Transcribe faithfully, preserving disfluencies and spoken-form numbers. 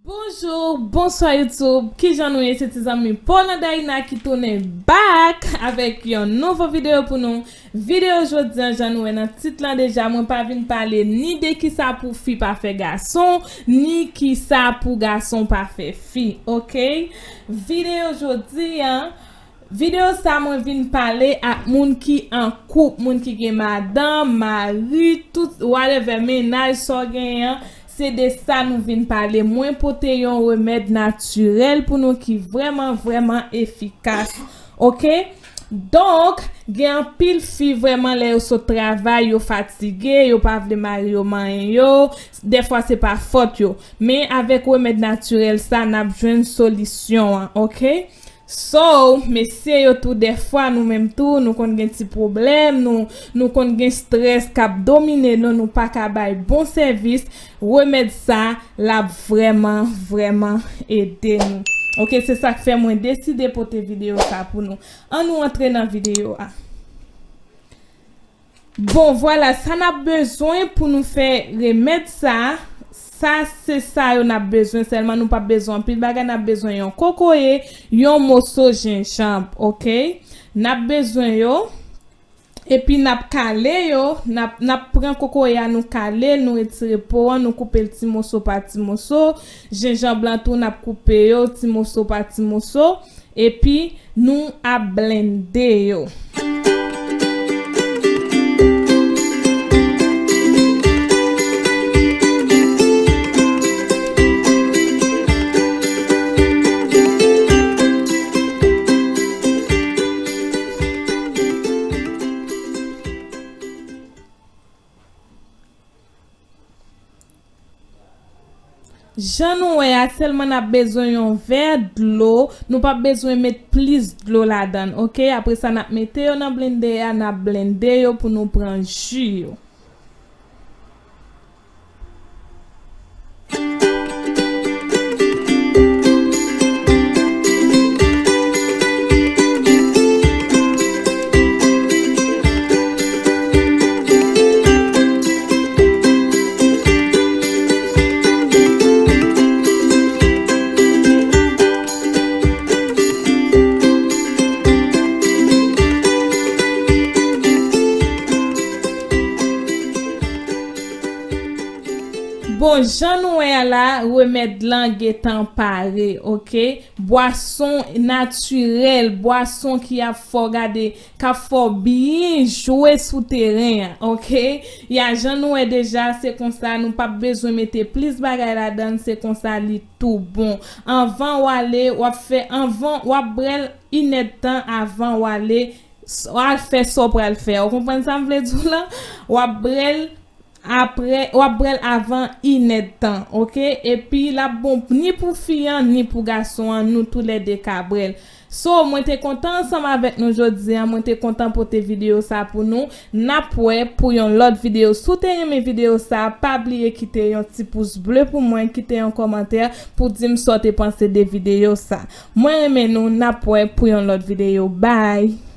Bonjou, bonswa YouTube. Kijan nou ye? Se ti zanmi Paul Andaina ki tounen back avèk yon nouvo videyo pou nou. Videyo jodi an, jan nou wè nan tit lan deja, mwen pa vin pale ni de kisa pou fi pa fè gason, ni kisa pou gason pa fè fi, oke? Videyo jodi an, videyo sa mwen vin pale ak moun ki an koup, moun ki gen madanm, mari, tout, whatever, mennaj sa w genyen an, se de sa nou vin pale. Mwen pote yon remèd natirèl pou nou ki vrèman, vrèman efikas. Oke? Donk, gen anpil fi vrèman lè yo sot travay, yo fatige, yo pa vle mari yo manyen yo, dèfwa se pa fòt yo. Men avèk remèd natirèl sa, n ap jwenn solisyon an, oke? So, mesye yo tou, dèfwa nou menm tou, nou konn gen ti pwoblèm, nou, nou konn gen strès k ap domine nou, nou pa ka bay bon sèvis, remèd sa, l ap vrèman, vrèman ede nou. Oke, se sa k fè mwen deside pote videyo sa pou nou. Ann nou antre nan videyo a. Bon, vwala, sa n ap bezwen pou nou fè remèd sa, sa se sa yo n ap bezwen sèlman, nou p ap bezwen anpil bagay, n ap bezwen yon kokoye, yon moso jenjanm, oke? N ap bezwen yo, epi n ap kale yo, n ap, n ap pran kokoye a, nou kale l, nou retire po an, nou koupe l ti moso pa ti moso, jenjanm lan tou, n ap koupe yo ti moso pa ti moso. Epi nou ap blende yo. Jan nou wè a, sèlman n ap bezwen yon vè dlo, nou p ap bezwen met plis dlo ladan l, oke? Apre sa, n ap mete yo nan blende a, n ap blende yo pou nou pran ji yo. Bon, jan nou wè a la, remèd lan gentan pare, oke? Bwason natirèl, bwason ki ap fè w gade, k ap fè w byen jwe sou teren an, oke? Ya, jan nou wè deja, se konsa, nou p ap bezwen mete plis bagay ladan l, se konsa li tou bon. Anvan w ale, w ap fè, anvan, w ap bwè l inèdtan avan w ale, s-, w al fè sa w pral fè. Ou konprann sa m vle di w lan? W ap bwè l apre, w ap bwè l avan inèdtan, oke? Epi l ap bon ni pou fi an, ni pou gason an, nou toulède ka bwè l. So, mwen te kontan ansanm avèk nou jodi a, mwen te kontan pote videyo sa pou nou. N ap wè pou yon lòt videyo. Si w te renmen videyo sa, pa bliye kite yon ti pous ble pou mwen, kite yon kòmantè pou di m sa w te panse de videyo sa. Mwen renmen nou, n ap wè pou yon lòt videyo. Bye!